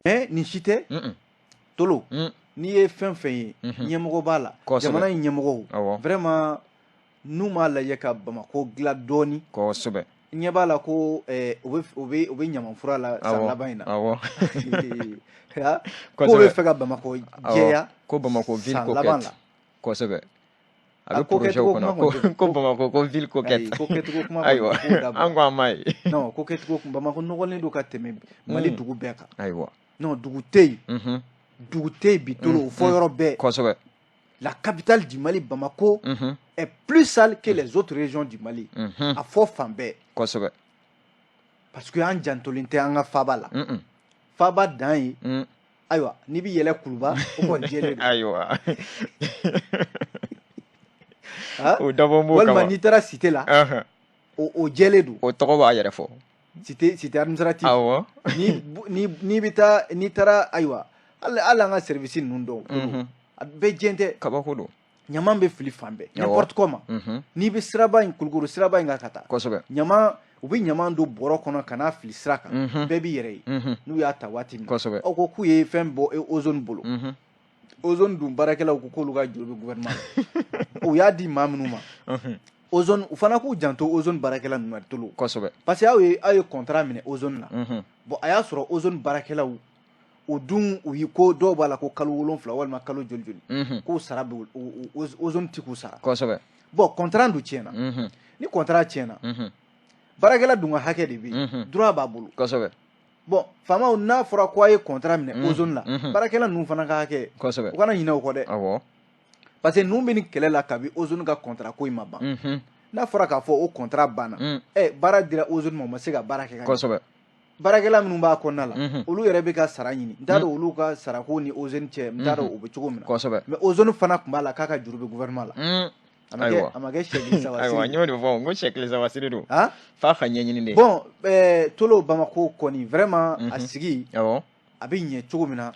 Mais nin si tɛ. Tolo, n'i ye fɛn fɛn ye, ɲɛmɔgɔ b'a la. Jamana in ɲɛmɔgɔw, vraiment, n'u m'a lajɛ ka Bamakɔ dilan dɔɔni. Ɲɛ b'a la ko u bɛ ɲamanfura la san laban in na. Ko bɛ fɛ ka Bamakɔ jɛya. Ko Bamakɔ ville san laban la. Kosɛbɛ. A bɛ projet kɔnɔ ko Bamakɔ ko ville coquette. Ko kɛcogo kuma. Ayiwa, an ko an m'a ye. Non, ko kɛcogo, Bamakɔ nɔgɔlen don ka tɛmɛ Mali dugu bɛɛ kan. Non, dugu tɛ yen, dugu tɛ yen bi, Tolo, o fɔ yɔrɔ bɛɛ. La capitale du Mali, Bamako, est plus sale que les autres régions du Mali. A fɔ fan bɛɛ. Parce que an jantolen tɛ an ka faaba la. Faaba dan ye, ayiwa, n'i bɛ yɛlɛ Kuluba, o kɔni jɛlen don. O dabɔ b'o kama. Walima n'i taara cité la, o jɛlen don. O tɔgɔ b'a yɛrɛ fɔ. Cité administrative. Ni bɛ taa, n'i taara, ayiwa, hali an ka service ninnu dɔw, a bɛɛ jɛn tɛ. Kabako don. Ɲaman bɛ fili fan bɛɛ, n'importe comment. N'i bɛ siraba in, Kulukoro siraba in kan ka taa. Ɲaman, u bɛ ɲaman don bɔrɔ kɔnɔ ka n'a fili sira kan. Bɛɛ b'i yɛrɛ ye. N'u y'a ta waati min na. Aw ko k'u ye fɛn bɔ Ozone bolo. Ozone dun baarakɛlaw ko k'olu ka juru bɛ gouvernement la. U y'a di maa minnu ma. Ozone, u fana k'u janto Ozone baarakɛla ninnu na, Tolo. Parce que aw ye contrat minɛ Ozone la. Bon, a y'a sɔrɔ Ozone baarakɛlaw o dun, u yi ko dɔw b'a la ko kalo 7 walima kalo joli joli, k'o sara bɛ Ozone ti k'u sara. Bon, contrat dun tiɲɛna. Ni contrat tiɲɛna, baarakɛla dun ka hakɛ de bɛ yen, droit b'a bolo. Bon, faamaw, n'a fɔra ko a ye contrat minɛ Ozone la, baarakɛla ninnu fana ka hakɛ, u kana ɲinɛ o kɔ dɛ. Parce que ninnu bɛ nin kɛlɛ la kabi Ozone ka contrat ko in ma ban. N'a fɔra k'a fɔ o contrat banna, ɛ, baara dira Ozone ma, u ma se ka baara kɛ ka ɲɛ. Baarakɛla minnu b'a kɔnɔna la, olu yɛrɛ bɛ ka sara ɲini. N t'a dɔn olu ka sarako ni Ozone cɛ, n t'a dɔn o bɛ cogo min na. Mais Ozone fana tun b'a la k'a ka juru bɛ gouvernement la. A ma kɛ, a ma kɛ sɛ kile saba. Ayiwa, n y'o de fɔ, n ko sɛ kile saba siri don. F'a ka ɲɛɲini de. Bon, Tolo, Bamako kɔni, vraiment, a sigi a bɛ ɲɛ cogo min na,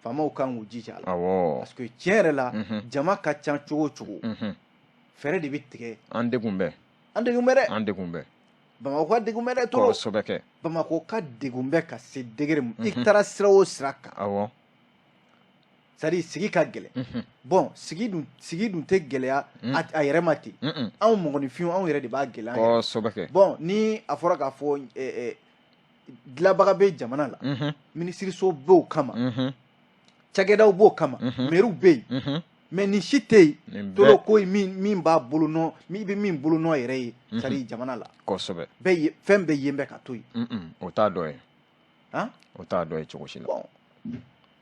faamaw kan k'u jija a la. Parce que tiɲɛ yɛrɛ la, jama ka ca cogo o cogo, fɛɛrɛ de bɛ tigɛ. An degun bɛ. An degun bɛ dɛ. An degun bɛ. Bamakɔ ka degun bɛ dɛ, Tolo. Kosɛbɛ kɛ. Bamakɔ ka degun bɛ ka se degré min, i taara sira o sira kan, c'est à dire sigi ka gɛlɛn. Bon, sigi dun tɛ gɛlɛya a yɛrɛ ma ten. Anw mɔgɔninfinw, anw yɛrɛ de b'a gɛlɛya an yɛrɛ. Bon, ni a fɔra k'a fɔ dilabaga bɛ jamana la, minisiriso b'o kama, cakɛdaw b'o kama, mɛriw bɛ yen, mais nin si tɛ yen, Tolo, ko min b'a bolo nɔ, min bɛ min bolo nɔ yɛrɛ ye, c'est à dire jamana la. Bɛɛ ye fɛn bɛɛ yen bɛ ka to yen. O t'a dɔ ye. O t'a dɔ ye cogo si la. Bon,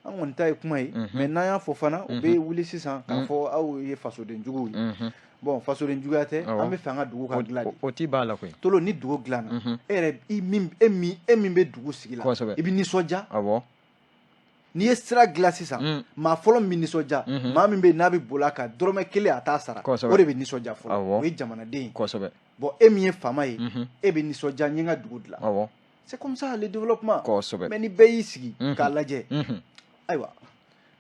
an kɔni ta ye kuma ye, mais n'an y'a fɔ fana, u bɛ wuli sisan k'a fɔ aw ye fasoden juguw ye. Bon, fasoden juguya tɛ, an bɛ fɛ an ka dugu ka dilan de. O ti b'a la koyi. Tolo, ni dugu dilanna, e yɛrɛ, i min e min e min bɛ dugu sigi la, i bɛ nisɔndiya. N'i ye sira dilan sisan, maa fɔlɔ min bɛ nisɔndiya, maa min bɛ yen n'a bɛ boli a kan dɔrɔmɛ kelen a t'a sara, o de bɛ nisɔndiya fɔlɔ, o ye jamanaden ye. Bon, e min ye faama ye, e bɛ nisɔndiya, n ye n ka dugu dilan. C'est comme ça le développement. Mais ni bɛɛ y'i sigi k'a lajɛ, ayiwa,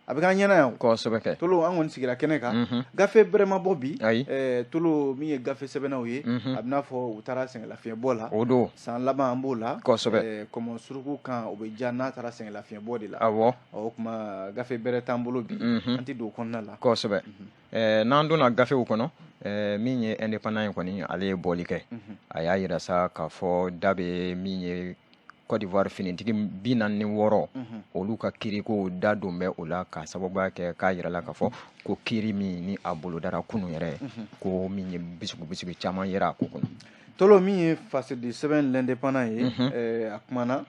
a bɛ k'an ɲɛna yan. Kosɛbɛ kɛ. Tolo, an kɔni sigira kɛnɛ kan, gafe bɛrɛ ma bɔ bi. Ayi. Tolo, min ye gafe sɛbɛnnaw ye, a bɛ n'a fɔ u taara sɛgɛnlafiɲɛbɔ la. O don. San laban, an b'o la. Kɔmɔ suruku kan, o bɛ diya n'a taara sɛgɛnlafiɲɛbɔ de la. O tuma, gafe bɛrɛ t'an bolo bi, an tɛ don o kɔnɔna la. Kosɛbɛ. N'an donna gafew kɔnɔ, min ye Indépendant ye kɔni, ale ye bɔli kɛ. A y'a yira sa k'a fɔ da bɛ min ye Côte d'Ivoire finitigi 46, olu ka kiiriko da don bɛ o la, ka sababuya kɛ k'a yira la k'a fɔ ko kiiri min ni a bolodara kunun yɛrɛ, ko min ye bisugu bisugu caman yera a ko kɔnɔ. Tolo, min ye fasidi sɛbɛn L'Indépendant ye, a kumana,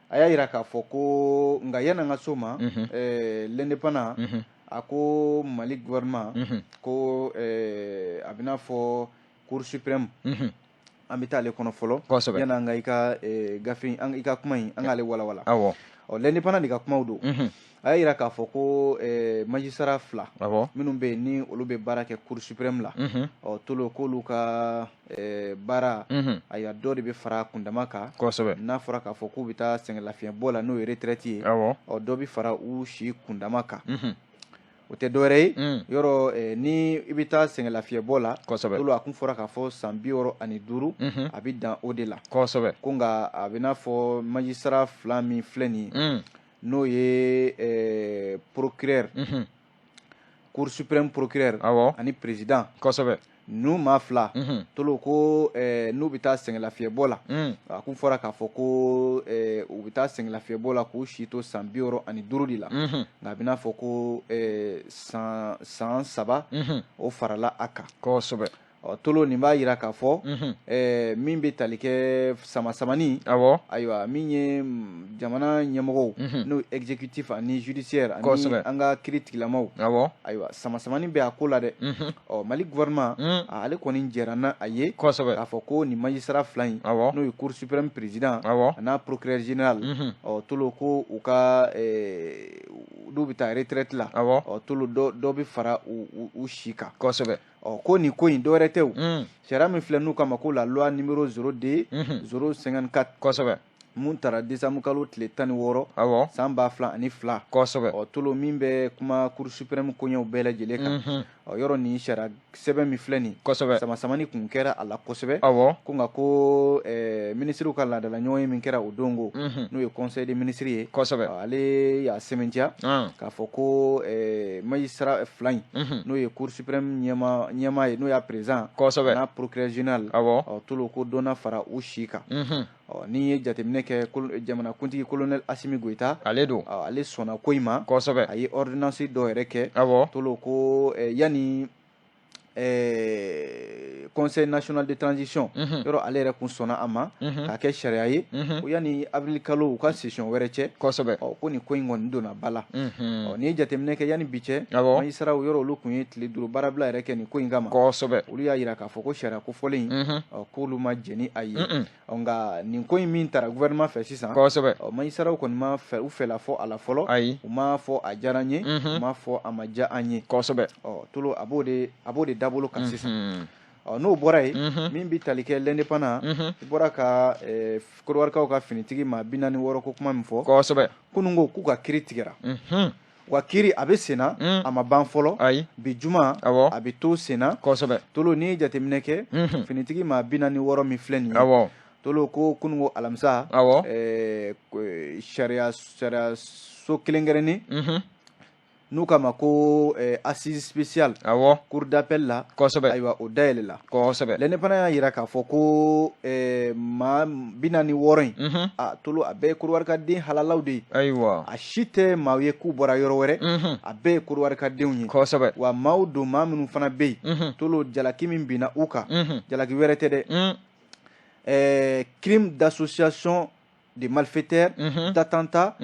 a y'a yira k'a fɔ ko, nka yanni an ka s'o ma, L'Indépendant a ko Mali gouvernement ko a bɛna fɔ Cour suprême, an bɛ taa ale kɔnɔ fɔlɔ. Yanni an ka i ka gafe, i ka kuma in, an k'ale walawala. Ɔ, L'Indépendant de ka kumaw don. A y'a yira k'a fɔ ko magistrat fila minnu bɛ yen, ni olu bɛ baara kɛ Cour suprême la, ɔ, Tolo, k'olu ka baara, ayiwa, dɔ de bɛ fara kundama kan. N'a fɔra k'a fɔ k'u bɛ taa sɛgɛnlafiɲɛbɔ la, n'o ye retraite ye, ɔ, dɔ bɛ fara u si kundama kan. O tɛ dɔwɛrɛ ye, yɔrɔ ni i bɛ taa sɛgɛnlafiɲɛbɔ la, Tolo, a kun fɔra k'a fɔ san 65, a bɛ dan o de la. Ko nka a bɛ n'a fɔ magistrat fila min filɛ nin ye. N'o ye procureur, Cour suprême procureur ani président. Ninnu maa fila, Tolo, ko n'u bɛ taa sɛgɛnlafiyɛbɔ la, a kun fɔra k'a fɔ ko u bɛ taa sɛgɛnlafiyɛbɔ la k'u si to san 65 de la, nka a bɛna fɔ ko san 3 o farala a kan. Ɔ, Tolo, nin b'a jira k'a fɔ min bɛ tali kɛ sama-samani, ayiwa, min ye jamana ɲɛmɔgɔw, n'o exécutif ani judiciaire ani an ka kiiri tigilamaw, ayiwa, sama-samani bɛ a ko la dɛ. Ɔ, Mali gouvernement, ale kɔni jɛra n'a a ye k'a fɔ ko nin magistrat fila in, n'o ye Cour suprême président a n'a procureur général, ɔ, Tolo, ko u ka n'u bɛ taa retraite la, ɔ, Tolo, dɔ bɛ fara u si kan. Ɔ, ko nin ko in dɔwɛrɛ tɛ o, sariya min filɛ n'u kama ko la loi numéro 02 054, mun taara décembre kalo tile 16 san 2002. Ɔ, Tolo, min bɛ kuma Cour suprême koɲɛw bɛɛ lajɛlen kan. Ɔ, yɔrɔ nin sariya sɛbɛn min filɛ nin, sama-samani kun kɛra a la kosɛbɛ. Ko nka ko minisiriw ka laadala ɲɔgɔn ye min kɛra o don ko, n'o ye conseil des ministres ye, ale y'a sɛmɛntiya k'a fɔ ko magistrat fila in, n'o ye Cour suprême ɲɛmaa ye, n'o y'a président n'a procureur général, ɔ, Tolo, ko dɔ na fara u si kan. Ɔ, n'i ye jateminɛ kɛ, jamanakuntigi colonel Assimi Goïta, ale don, ale sɔnna ko in ma. A ye ordonnance dɔ yɛrɛ kɛ. Tolo, ko yanni Conseil national de transition, yɔrɔ ale yɛrɛ kun sɔnna a ma k'a kɛ sariya ye, ko yanni avril kalo u ka session wɛrɛ cɛ, ɔ, ko nin ko in kɔni donna ba la. Ɔ, n'i ye jateminɛ kɛ, yanni bi cɛ, magistrat yɔrɔ olu kun ye tile 5 baarabila yɛrɛ kɛ nin ko in kama. Olu y'a jira k'a fɔ ko sariya kofɔlen in, ɔ, k'olu ma jɛn ni a ye. Ɔ, nka nin ko in min taara gouvernement fɛ sisan, ɔ, magistrat kɔni ma fɛ u fɛla fɔ a la fɔlɔ. U m'a fɔ a diyara n ye, u m'a fɔ a ma diya an ye. Ɔ, Tolo, a b'o de dabolo kan sisan. Ɔ, n'o bɔra yen, min bɛ tali kɛ L'Indépendant, i bɔra ka Kɔdiwarikaw ka finitigi maa 46 ko kuma min fɔ, kunun ko k'u ka kiiri tigɛra. Wa kiiri a bɛ senna, a ma ban fɔlɔ. Bi juma a bɛ to senna. Tolo, n'i ye jateminɛ kɛ, finitigi maa 46 min filɛ nin ye, Tolo, ko kunun ko alamisa, sariya so kelenkɛrɛnnen n'u k'a ma ko assise spéciale, cour d'appel la, ayiwa, o dayɛlɛla. L'Indépendant y'a jira k'a fɔ ko maa 46 in, a, Tolo, a bɛɛ ye Kɔdiwari ka den halalaw de ye. A si tɛ maaw ye k'u bɔra yɔrɔ wɛrɛ, a bɛɛ ye Kɔdiwari ka denw ye. Wa maaw don, maa minnu fana bɛ yen, Tolo, jalaki min binna u kan, jalaki wɛrɛ tɛ dɛ, crime d'association de malfaiteurs, d'attentat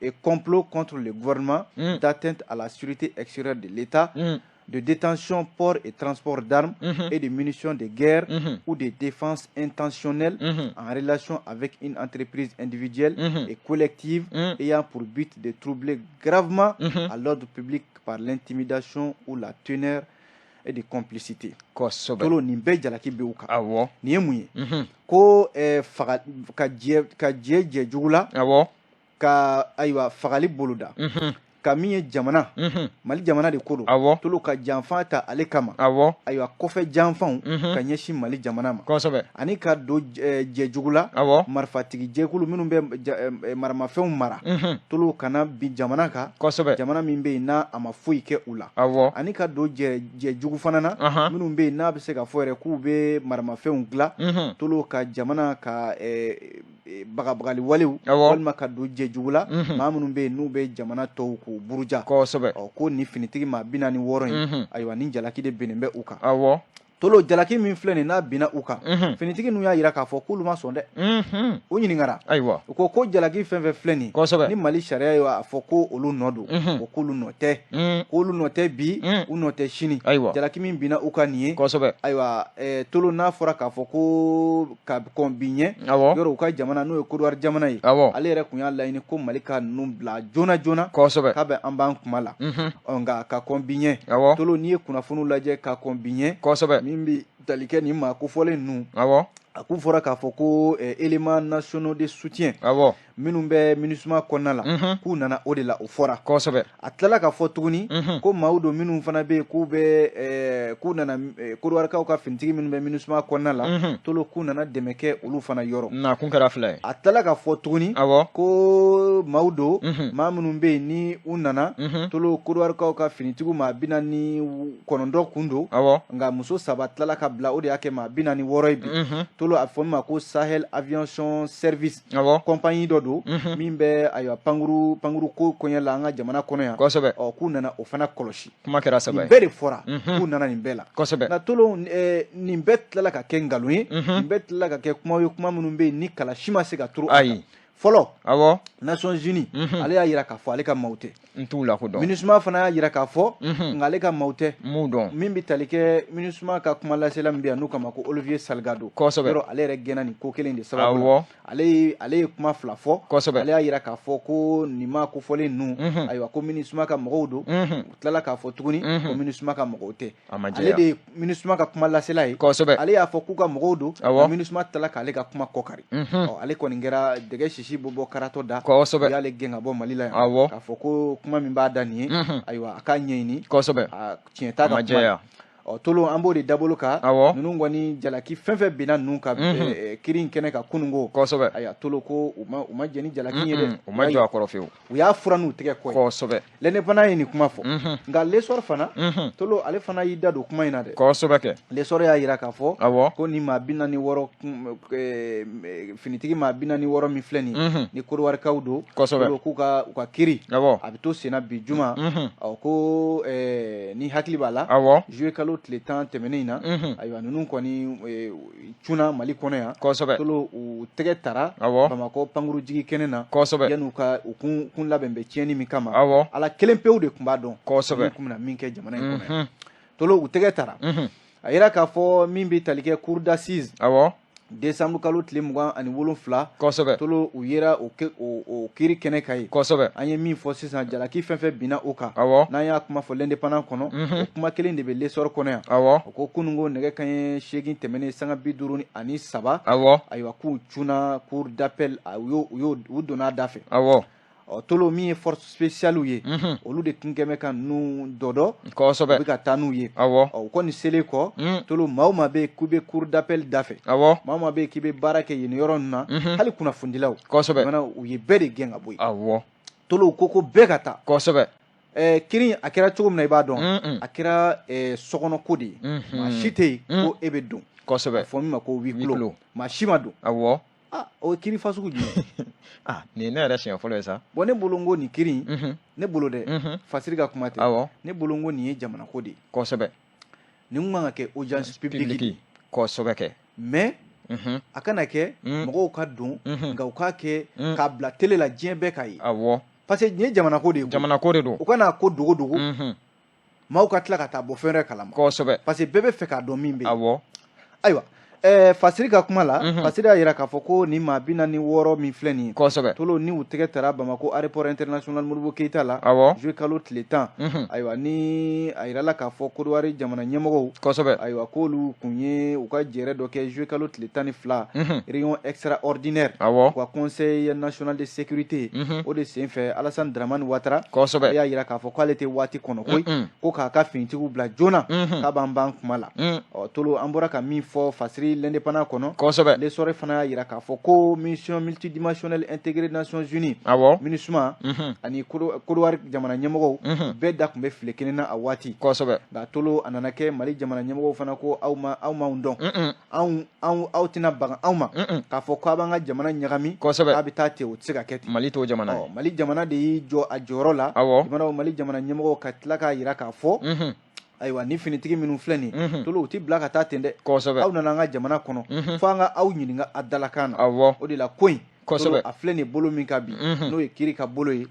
et complot contre le gouvernement, d'atteinte à la sécurité extérieure de l'État, de détention, port et transport d'armes et de munitions de guerre ou de défense intentionnelle en relation avec une entreprise individuelle et collective ayant pour but de troubler gravement à l'ordre public par l'intimidation ou la teneur et de complicité. Tolo, nin bɛɛ jalaki bɛ u kan. Nin ye mun ye? Ko faga ka jɛ jɛ jugu la, ka, ayiwa, fagali boloda, ka min ye jamana, Mali jamana de ko don, Tolo, ka janfa ta ale kama, ayiwa, kɔfɛ janfanw ka ɲɛsin Mali jamana ma, ani ka don jɛjugu la, marifatigi jɛkulu minnu bɛ maramafɛnw mara, Tolo, kana bin jamana kan, jamana min bɛ yen n'a a ma foyi kɛ u la, ani ka don jɛjugu fana na minnu bɛ yen n'a bɛ se ka fɔ yɛrɛ k'u bɛ maramafɛnw dilan, Tolo, ka jamana ka bagabagali walew, walima ka don jɛjugu la, maa minnu bɛ yen n'u bɛ jamana tɔw k'u buruja. Ɔ, ko nin finitigi maa 46 in, ayiwa, nin jalaki de binnen bɛ u kan. Tolo, jalaki min filɛ nin n'a binna u kan, finitigi ninnu y'a jira k'a fɔ k'olu ma sɔn dɛ. U ɲininkara, u ko ko jalaki fɛn fɛn filɛ nin, ni Mali sariya ye a fɔ ko olu nɔ don, ko k'olu nɔ tɛ, k'olu nɔ tɛ bi, u nɔ tɛ sini. Jalaki min binna u kan nin ye, ayiwa, Tolo, n'a fɔra k'a fɔ ko ka kɔn bi ɲɛ, yɔrɔ u ka jamana, n'o ye Kɔdiwari jamana ye, ale yɛrɛ tun y'a laɲini ko Mali ka ninnu bila joona joona, k'a bɛ an b'an kuma la. Ɔ, nka ka kɔn bi ɲɛ, Tolo, n'i ye kunnafoniw lajɛ ka kɔn bi ɲɛ, min bɛ tali kɛ nin maa kofɔlen ninnu, a kun fɔra k'a fɔ ko éléments nationaux de soutien. Minnu bɛ MINUSMA kɔnɔna la, k'u nana o de la, o fɔra. A tilala ka fɔ tuguni ko maaw don minnu fana bɛ yen k'u bɛ k'u nana Kodiwarikaw ka finitigi minnu bɛ MINUSMA kɔnɔna la, Tolo, k'u nana dɛmɛ kɛ olu fana yɔrɔ. Na kun kɛra fila ye. A tilala ka fɔ tuguni ko maaw don, maa minnu bɛ yen ni u nana, Tolo, Kodiwarikaw ka finitigiw maa 49 kun don, nka muso saba tilala ka bila, o de y'a kɛ maa 46 ye bi. Tolo, a fɔ min ma ko Sahel Aviation Service, compagnie dɔ don min bɛ, ayiwa, pankuru pankuru ko koɲɛ la an ka jamana kɔnɔ yan. Ɔ, k'u nana o fana kɔlɔsi. Kuma kɛra saba ye. Nin bɛɛ de fɔra k'u nana nin bɛɛ la. Nka Tolo, nin bɛɛ tilala ka kɛ nkalon ye, nin bɛɛ tilala ka kɛ kuma ye, kuma minnu bɛ yen ni kala si ma se ka turu. Ayi. Fɔlɔ, Nations Unies, ale y'a jira k'a fɔ ale ka maaw tɛ. N t'u lakodɔn. MINUSMA fana y'a jira k'a fɔ nka ale ka maaw tɛ. M'u dɔn. Min bɛ tali kɛ MINUSMA ka kuma lasela min bɛ yan n'u k'a ma ko Olivier Salgado. Yɔrɔ ale yɛrɛ gɛnna nin ko kelen de sababu la. Ale ye kuma fila fɔ. Ale y'a jira k'a fɔ ko nin maa kofɔlen ninnu, ayiwa, ko MINUSMA ka mɔgɔw don. U tilala k'a fɔ tuguni ko MINUSMA ka mɔgɔw tɛ. Ale de ye MINUSMA ka kuma lasela ye. Ale y'a fɔ k'u ka mɔgɔw don. MINUSMA tilala k'ale ka kuma kɔkari. Ɔ, ale kɔni kɛra dɛgɛ sisi bɔ bɔ karatɔ da. U y'ale gɛn ka bɔ Mali la yan. K'a fɔ ko kuma min b'a da nin ye, ayiwa, a k'a ɲɛɲini. Tiɲɛ t'a ka kuma la. Ɔ, Tolo, an b'o de dabolo kan. Ninnu kɔni jalaki fɛn fɛn binna ninnu kan kiri in kɛnɛ kan kununko. Ayiwa, Tolo, ko u ma jɛn ni jalaki ye dɛ. U ma jɔ a kɔrɔ fiyewu. U y'a fura n'u tɛgɛ kɔ ye. L'Indépendant ye nin kuma fɔ. Nka L'Essor fana, Tolo, ale fana y'i da don kuma in na dɛ. Kosɛbɛ kɛ. L'Essor y'a jira k'a fɔ ko ni maa 46, finitigi maa 46 min filɛ nin ye, ni Kodiwarikaw don. Tolo, k'u ka u ka kiri a bɛ to senna bi juma. Ɔ, ko ni hakili b'a la, juillet kalo tile 10 tɛmɛnen in na, ayiwa, ninnu kɔni cunna Mali kɔnɔ yan. Tolo, u tɛgɛ tara Bamakɔ pankurujigi kɛnɛ na. Yan'u ka u kun labɛn bɛ tiɲɛni min kama, Ala kelen pewu de tun b'a dɔn. Kun bɛna min kɛ jamana in kɔnɔ yan. Tolo, u tɛgɛ tara. A yira k'a fɔ min bɛ tali kɛ cour d'assises, décembre kalo tile 27, Tolo, u yera o kiiri kɛnɛ kan yen. An ye min fɔ sisan, jalaki fɛn fɛn binna o kan, n'an y'a kuma fɔ L'Indépendant kɔnɔ, o kuma kelen de bɛ L'Essor kɔnɔ yan. O ko kununko nɛgɛ kanɲɛ 8 tɛmɛnen sanga 53, ayiwa, k'u cunna cour d'appel, u donna a da fɛ. Ɔ, Tolo, min ye force spéciale ye, olu de tun kɛmɛ ka ninnu dɔdɔ. U bɛ ka taa n'u ye. Ɔ, u kɔni selen kɔ, Tolo, maa o maa bɛ yen k'u bɛ cour d'appel da fɛ, maa o maa bɛ yen k'i bɛ baara kɛ yen yɔrɔ ninnu na, hali kunnafonidilaw, u ye bɛɛ de gɛn ka bɔ yen. Tolo, ko bɛɛ ka taa. Kiiri a kɛra cogo min na, i b'a dɔn, a kɛra sokɔnɔko de ye. Maa si tɛ yen ko e bɛ don. A fɔ min ma ko huis clos, maa si ma don. Ah, o ye kiiri fasugu jumɛn? Ah, nin ye ne yɛrɛ siɲɛ fɔlɔ ye sa. Bon, ne bolo n ko nin kiiri in, ne bolo dɛ, Fasiri ka kuma tɛ, ne bolo n ko nin ye jamana ko de ye. Nin kun kan ka kɛ audience publique. Kosɛbɛ kɛ. Mais a kana kɛ mɔgɔw ka don, nka u k'a kɛ k'a bila télé la, diɲɛ bɛɛ k'a ye. Parce que nin ye jamana ko de ye. Jamana ko de don. U kana ko dogo dogo, maaw ka tila ka taa bɔ fɛn wɛrɛ kalama. Parce que bɛɛ bɛ fɛ k'a dɔn min bɛ yen. Ayiwa, Fasiri ka kuma la, Fasiri y'a jira k'a fɔ ko nin maa 46 min filɛ nin ye, Tolo, ni u tɛgɛ tara Bamakɔ aéroport international Modibo Keyita la, juillet kalo tile 10, ayiwa, ni a yirala k'a fɔ Kodowari jamana ɲɛmɔgɔw, ayiwa, k'olu kun ye u ka jɛrɛ dɔ kɛ juillet kalo tile 12, réunion extraordinaire, u ka conseil national de sécurité. O de senfɛ, Alassane Dramane Ouattara y'a jira k'a fɔ k'ale tɛ waati kɔnɔ koyi, ko k'a ka finitigiw bila joona, k'a b'an ban kuma la. Ɔ, Tolo, an bɔra ka min fɔ Fasiri L'Indépendant kɔnɔ, L'Essor fana y'a jira k'a fɔ ko mission multidimensionnelle intégrée Nations Unies, MINUSMA, ani Kodowari jamana ɲɛmɔgɔw bɛɛ da tun bɛ file kelen na a waati. Nka Tolo, a nana kɛ Mali jamana ɲɛmɔgɔw fana ko aw ma aw m'anw dɔn, anw anw aw tɛna baga anw ma k'a fɔ k'a b'an ka jamana ɲagami, k'a bɛ taa ten, o tɛ se ka kɛ ten. Mali t'o jamana ye. Mali jamana de y'i jɔ a jɔyɔrɔ la. Mali jamana ɲɛmɔgɔw ka tila k'a jira k'a fɔ, ayiwa, ni finitigi minnu filɛ nin, Tolo, u tɛ bila ka taa ten dɛ. Aw nana an ka jamana kɔnɔ, fo an ka aw ɲininka a dalakan na. O de la ko in, a filɛ nin bolo min ka bi, n'o ye kiri ka bolo ye.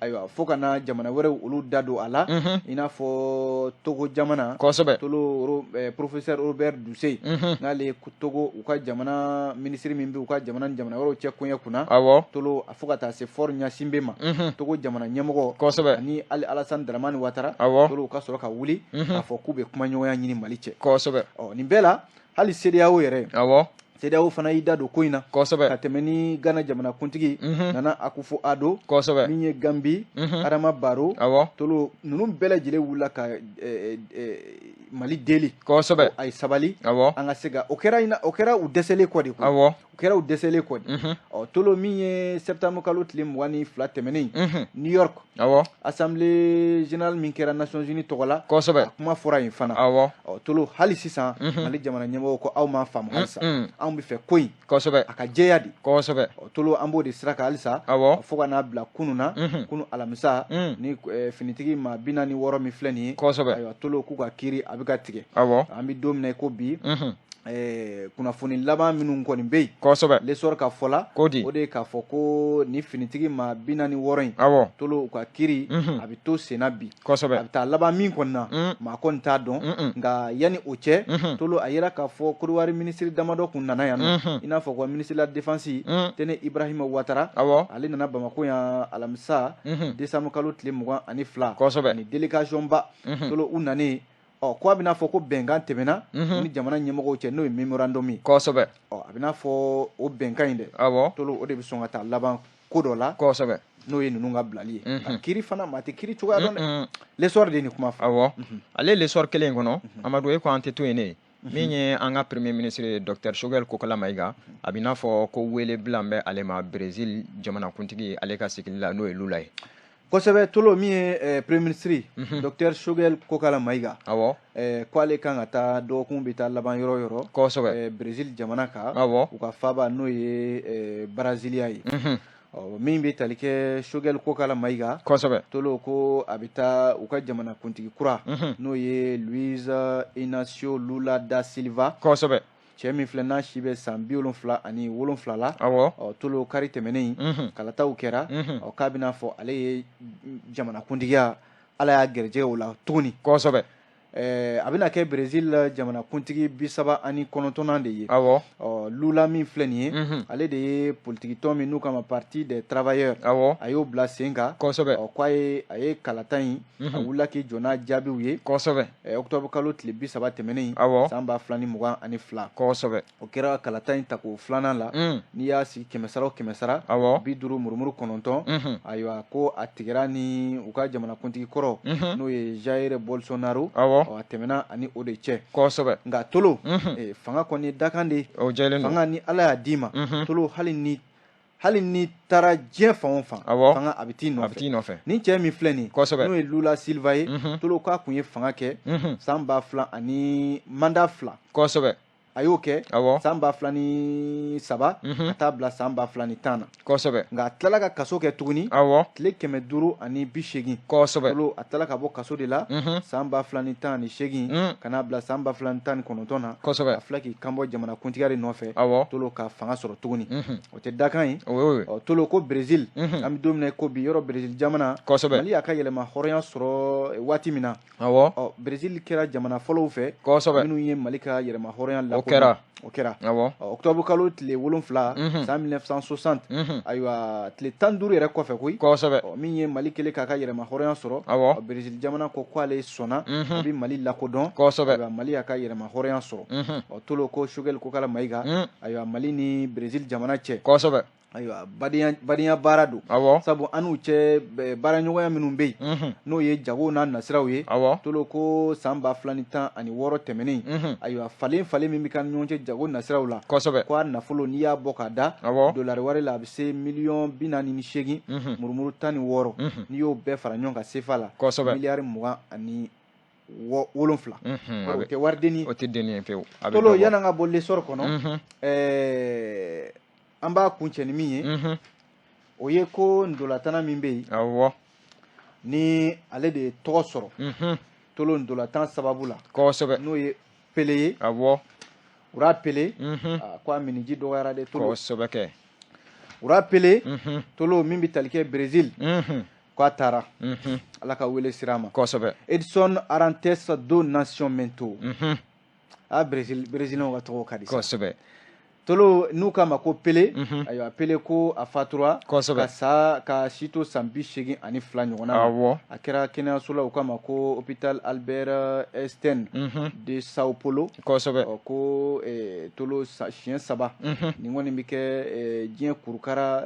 Ayiwa, fo ka na jamana wɛrɛw olu da don a la, i n'a fɔ Togo jamana. Tolo, professeur Robert Dussey, n'ale ye Togo u ka jamana minisiri min bɛ u ka jamana ni jamana wɛrɛw cɛ koɲɛ kunna. Tolo, a fo ka taa se Faure Gnassingbé ma, Togo jamana ɲɛmɔgɔ, ani hali Alassane Dramane Ouattara. Tolo, u ka sɔrɔ ka wuli k'a fɔ k'u bɛ kumaɲɔgɔnya ɲini Mali cɛ. Ɔ, nin bɛɛ la, hali CEDEAO yɛrɛ CEDEAO fana y'i da don ko in na. Kosɛbɛ. Ka tɛmɛ ni Ghana jamanakuntigi Nana Akufo-Addo. Kosɛbɛ. Min ye Gambie, Adama Barrow. Awɔ. Tolo, ninnu bɛɛ lajɛlen wulila ka Mali deli. Kosɛbɛ. A ye sabali. Awɔ. An ka se ka o kɛra o kɛra u dɛsɛlen kɔ de koyi. Awɔ. O kɛra u dɛsɛlen kɔ de. Ɔ, Tolo, min ye septembre kalo tile 22 tɛmɛnen, New York. Awɔ. Assemblée générale min kɛra Nations Unies tɔgɔ la. Kosɛbɛ. A kuma fɔra yen fana. Awɔ. Ɔ, Tolo, hali sisan Mali jamana ɲɛmɔgɔw ko aw m'a faamu halisa. Anw bɛ fɛ ko in. Kosɛbɛ. A ka jɛya de. Kosɛbɛ. Ɔ, Tolo, an b'o de sira kan halisa. Awɔ. Fo ka n'a bila kunun na. Kunun alamisa. Ni finitigi maa 46 min filɛ nin ye. Kosɛbɛ. Ayiwa, Tolo, k'u ka kiiri a bɛ ka tigɛ. Awɔ. An bɛ don min na i ko bi. Kunnafoni laban minnu kɔni bɛ yen. Kosɛbɛ. L'Essor ka fɔ la. Ko di? O de ye k'a fɔ ko ni finitigi maa 46 in. Awɔ. Tolo, u ka kiiri. A bɛ to senna bi. Kosɛbɛ. A bɛ taa laban min kɔni na. Maa kɔni t'a dɔn. Nka yanni o cɛ. Tolo, a yira k'a fɔ Côte d'Ivoire minisiri damadɔ kun nana yan nɔ. I n'a fɔ ko ministre de la défense. Tene Ibrahima Ouattara. Awɔ. Ale nana Bamakɔ yan alamisa. Décembre kalo tile 22. Kosɛbɛ. Ani délégation ba. Tolo, u nanen. Ɔ, ko a bɛna fɔ ko bɛnkan tɛmɛna ni jamana ɲɛmɔgɔw cɛ, n'o ye mémorandum ye. Kosɛbɛ. Ɔ, a bɛna fɔ o bɛnkan in dɛ. Awɔ. Tolo, o de bɛ sɔn ka taa laban ko dɔ la. Kosɛbɛ. N'o ye ninnu ka bilali ye. Nka kiiri fana, maa tɛ kiiri cogoya dɔn dɛ. L'Essor de ye nin kuma fɔ. Awɔ. Ale L'Essor kelen in kɔnɔ, Amadu, e ko an tɛ to yen ne. Min ye an ka premier ministre ye, docteur Choguel Kokalla Maïga, a bɛ n'a fɔ ko wele bila bɛ ale ma Brésil jamanakuntigi ale ka sigili la, n'o ye Lula ye. Kosɛbɛ, Tolo, min ye premier ministre docteur Choguel Kokalla Maïga. Awɔ. Ko ale kan ka taa dɔgɔkun bɛ taa laban yɔrɔ o yɔrɔ. Kosɛbɛ. Brésil jamana kan. Awɔ. U ka faaba n'o ye Brasilia ye. Ɔ, min bɛ tali kɛ Choguel Kokalla Maïga. Kosɛbɛ. Tolo, ko a bɛ taa u ka jamana kuntigi kura. N'o ye Luiz Inácio Lula da Silva. Kosɛbɛ. Cɛ min filɛ n'a si bɛ san 77 la. Awɔ. Ɔ, Tolo, kari tɛmɛnen, kalataw kɛra. Ɔ, k'a bɛna fɔ ale ye jamanakuntigiya, Ala y'a gɛrɛjɛgɛ o la tuguni. Kosɛbɛ. A bɛna kɛ Brésil jamanakuntigi 39nan de ye. Awɔ. Ɔ, Lula min filɛ nin ye, ale de ye politiki tɔn min n'u kama Parti des Travailleurs. Awɔ. A y'o bila sen kan. Kosɛbɛ. Ɔ, k'a ye a ye kalata in, a wulila k'i jɔ n'a jaabiw ye. Kosɛbɛ. Octobre kalo tile 30 tɛmɛnen. Awɔ. San 2022. Kosɛbɛ. O kɛra kalata in tako filanan la. N'i y'a sigi kɛmɛ sara o kɛmɛ sara. Awɔ. 50 murumuru 9. Ayiwa, ko a tigɛra ni u ka jamanakuntigi kɔrɔ. N'o ye Jair Bolsonaro. Awɔ. Ɔ, a tɛmɛna ani o de cɛ. Kosɛbɛ. Nka Tolo, fanga kɔni ye dakan de ye. O jɛlen don. Fanga ni Ala y'a d'i ma. Tolo, hali ni taara diɲɛ fan o fan. Awɔ. Fanga a bɛ t'i nɔfɛ. A bɛ t'i nɔfɛ. Ni cɛ min filɛ nin ye. Kosɛbɛ. N'o ye Lula Silva ye. Tolo, k'a kun ye fanga kɛ. San 2000 ani mandat 2. Kosɛbɛ. A y'o kɛ. Awɔ. San 2003. Ka taa bila san 2010 na. Kosɛbɛ. Nka a tilala ka kaso kɛ tuguni. Awɔ. Tile 580. Kosɛbɛ. Tolo, a tilala ka bɔ kaso de la. San 2018. Ka n'a bila san 2019 na. Kosɛbɛ. A filɛ k'i kanbɔ jamanakuntigiya de nɔfɛ. Awɔ. Tolo, ka fanga sɔrɔ tuguni. O tɛ dakan ye. O y'o ye. Ɔ, Tolo, ko Brésil. An bɛ don min na i ko bi, yɔrɔ Brésil jamana. Kosɛbɛ. Mali y'a ka yɛlɛma hɔrɔnya sɔrɔ waati min na. Awɔ. Ɔ, Brésil kɛra jamana fɔlɔw fɛ. Kosɛbɛ. Minnu ye Mali ka yɛlɛma hɔrɔnya O kɛra. O kɛra. Awɔ. Octobre kalo tile 7, san 1960. Ayiwa, tile 15 yɛrɛ kɔfɛ koyi. Kosɛbɛ. Ɔ, min ye Mali kɛlen k'a ka yɛlɛma hɔrɔnya sɔrɔ. Awɔ. Ɔ, Brésil jamana ko k'ale sɔnna. A bɛ Mali lakodɔn. Kosɛbɛ. Ayiwa, Mali y'a ka yɛlɛma hɔrɔnya sɔrɔ. Ɔ, Tolo, ko Choguel Kokalla Maïga. Ayiwa, Mali ni Brésil jamana cɛ. Kosɛbɛ. Ayiwa, badenya baara don. Awɔ. Sabu an n'u cɛ baaraɲɔgɔnya minnu bɛ yen, n'o ye jago n'a nasiraw ye. Awɔ. Tolo, ko san 2016 tɛmɛnen. Ayiwa, falen falen min bɛ k'an ni ɲɔgɔn cɛ jago nasiraw la. Kosɛbɛ. Ko a nafolo, n'i y'a bɔ k'a da. Awɔ. Dolari wari la, a bɛ se miliyɔn 48 murumuru 16. N'i y'o bɛɛ fara ɲɔgɔn kan CFA la. Kosɛbɛ. Miliyari 27. O tɛ wari denni ye. O tɛ denni ye pewu. A bɛ Tolo, dɔ bɔ. yan'an ka bɔ L'Essor kɔnɔ. An b'a kuncɛ ni min ye, o ye ko ndolatana min bɛ yen. Awɔ. Ni ale de ye tɔgɔ sɔrɔ. Tolo, ndolatan sababu la. Kosɛbɛ. N'o ye Pele ye. Awɔ. Roi Pele. Ko a miniji dɔgɔyara dɛ, Tolo. Kosɛbɛ kɛ. Roi Pele. Tolo, min bɛ tali kɛ Brésil. Ko a taara. Ala ka wele sira a ma. Kosɛbɛ. Edson Arantes do Nascimento. A, Brésil, Brésilien ka tɔgɔ ka di sa. Kosɛbɛ. Tolo, n'u k'a ma ko Pele, ayiwa, Pele ko a fatura ka sa ka si to san 82 ɲɔgɔnna ma. A kɛra kɛnɛyaso la, u k'a ma ko hôpital Albert Einstein de Sao Paulo. Ɔ, ko Tolo, siɲɛ saba nin kɔni bɛ kɛ diɲɛ kurukara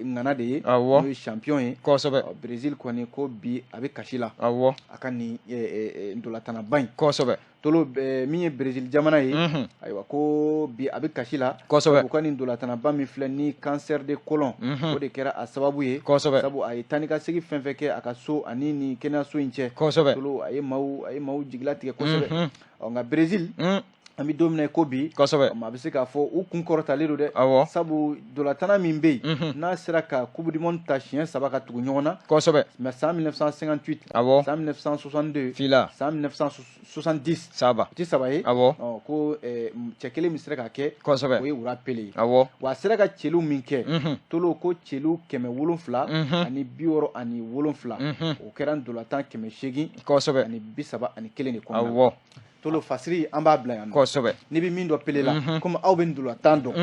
ŋana de ye, n'o ye champion ye. Ɔ, Brésil kɔni ko bi a bɛ kasi la a ka nin ntolatannaba in. Tolo, min ye Brésil jamana ye, ayiwa, ko bi a bɛ kasi la. U ka nin ntolatannaba min filɛ ni cancer de côlon, o de kɛra a sababu ye. Sabu a ye taa ni ka segin fɛn fɛn kɛ a ka so ani nin kɛnɛyaso in cɛ. Tolo, a ye maaw jigilatigɛ kosɛbɛ. Ɔ, nka Brésil, an bɛ don min na i ko bi, maa bɛ se k'a fɔ u kun kɔrɔtalen don dɛ. Sabu ntolatana min bɛ yen, n'a sera ka Coupe du monde ta siɲɛ saba ka tugu ɲɔgɔn na, mais san 1958, san 1962, fila, san 1970, saba, o tɛ saba ye. Ɔ, ko cɛ kelen min sera ka kɛ, o ye Roi Pele ye. Wa a sera ka celu min kɛ, Tolo, ko celu 767, o kɛra ntolantan 831 de kɔnɔna na. Tolo, fasiri an b'a bila yan nɔ. N'i bɛ min dɔn Pele la, komi aw bɛ ntolantan dɔn,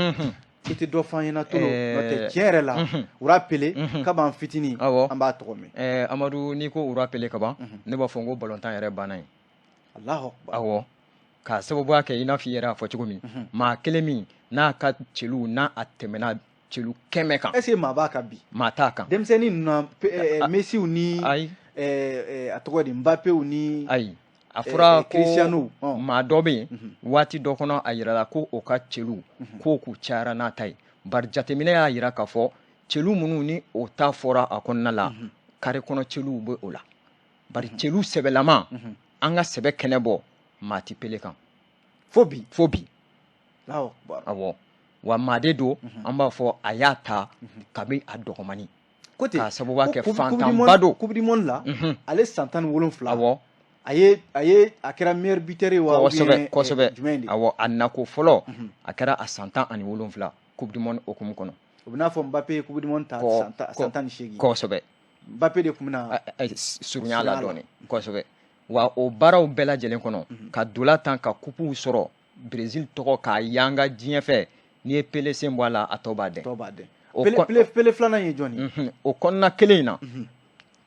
i tɛ dɔ f'an ɲɛna, Tolo? N'o tɛ, tiɲɛ yɛrɛ la, Roi Pele, kab'an fitinin an b'a tɔgɔ mɛn. Amadu, n'i ko Roi Pele ka ban, ne b'a fɔ n ko balontan yɛrɛ banna yen. Alahu akbar. Awɔ, k'a sababuya kɛ i n'a fɔ i yɛrɛ y'a fɔ cogo min, maa kelen min n'a ka celu n'a a tɛmɛna celu 100 kan. Est ce que maa b'a kan bi? Maa t'a kan. Denmisɛnnin ninnu na, Messiw ni Ayi. A tɔgɔ di, Mbappéw ni Ayi, a fɔra ko Cristiano. Maa dɔ bɛ yen waati dɔ kɔnɔ, a yirala ko o ka celu k'o k'u cayara n'a ta ye, bari jateminɛ y'a yira k'a fɔ celu minnu ni o ta fɔra a kɔnɔna la, kare kɔnɔ celuw bɛ o la, bari celu sɛbɛlama, an ka sɛbɛ kɛnɛ bɔ, maa ti Pele kan. Fo bi. Fo bi. Alahu akbar. Awɔ, wa maa de don, an b'a fɔ a y'a ta kabi a dɔgɔmani Ko ten k'a sababuya ko kɛ Coupe du fantanba Monde don. Coupe du monde la, ale san 17, a kɛra meilleur buteur ye wa, ou bien jumɛn de? Awɔ, a nako fɔlɔ, a kɛra a san 17 Coupe du monde hukumu kɔnɔ. O bɛ n'a fɔ Mbappé ye Coupe du monde ta san 18. Mbappé de tun bɛna Surunya la surunya la. dɔɔni, kosɛbɛ. Wa o baaraw bɛɛ lajɛlen kɔnɔ, ka dola tan ka kupuw sɔrɔ Brésil tɔgɔ k'a yanga diɲɛ fɛ, n'i ye Pele sen bɔ a la, a tɔ b'a dɛn. Tɔ b'a dɛn. O Pele, Pele filanan ye jɔn ye? O kɔnɔna kelen in na,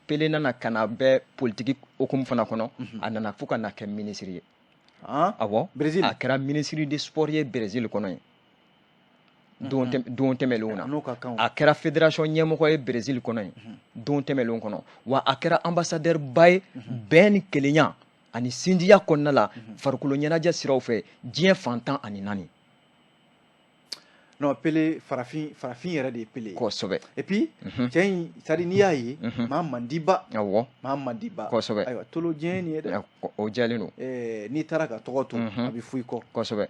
Pele nana ka na bɛɛ politiki hukumu fana kɔnɔ, a nana fo ka na kɛ minisiri ye. Awɔ. Brésil. A kɛra ministre de sport ye Brésil kɔnɔ yen don tɛmɛnlenw na. A n'o ka kan o. A kɛra fédération ɲɛmɔgɔ ye Brésil kɔnɔ yen don tɛmɛnlenw kɔnɔ, wa a kɛra ambassadeur ba ye bɛn ni kelenya ani sinjiya kɔnɔna la, farikolo ɲɛnajɛ siraw fɛ diɲɛ fan 14. Non, Pele, farafin yɛrɛ de ye Pele ye. Et puis cɛ in, c'est à dire n'i y'a ye, maa mandiba. Maa mandiba. Ayiwa, Tolo, diɲɛ nin ye dɛ. O jɛlen don. N'i taara ka tɔgɔ to, a bɛ fɔ i kɔ.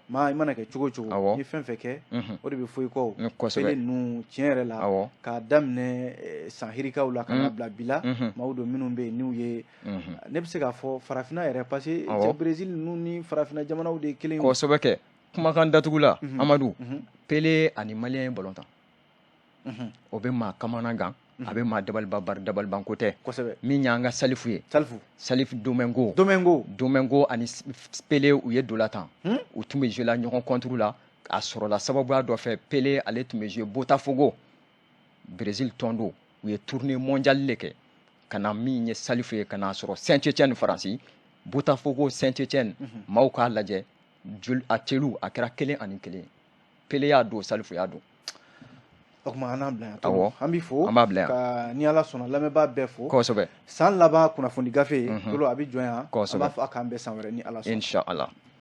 Maa i mana kɛ cogo o cogo, ni fɛn fɛn kɛ, o de bɛ fɔ i kɔ o. Pele ninnu, tiɲɛ yɛrɛ la, k'a daminɛ san hirikaw la ka na bila bi la, maaw don minnu bɛ yen n'u ye, ne bɛ se k'a fɔ farafinna yɛrɛ, parce que cɛ Brésil ninnu ni farafinna jamanaw de ye kelen ye o. Kosɛbɛ kɛ. Kumakan datugu la, Amadu, Pele ani Malien ye balon tan. O bɛ maa kamana gan, a bɛ maa dabaliban, bari dabaliban ko tɛ. Min y'an ka Salifu ye. Salifu. Salifu Domingo. Domingo. Domingo ani Pele, u ye dola tan. U tun bɛ jouer la ɲɔgɔn contre la, a sɔrɔla sababuya dɔ fɛ, Pele ale tun bɛ jouer Botafogo. Brésil tɔn don, u ye tournée mondiale de kɛ ka na min ye Salifu ye ka n'a sɔrɔ Saint-Étienne Faransi, Botafogo Saint-Étienne, maaw k'a lajɛ joli a celu, a kɛra 1-1 ye. Pele y'a don, Salifu y'a don. O tuma an n'an bila yan. An b'i fo. An b'a bila yan. Ka ni Ala sɔnna lamɛnbaa bɛɛ fo. San laban kunnafoni gafe, Tolo, a bɛ jɔ yan. An b'a fɔ a k'an bɛn san wɛrɛ ni Ala sɔnna. Inshallah.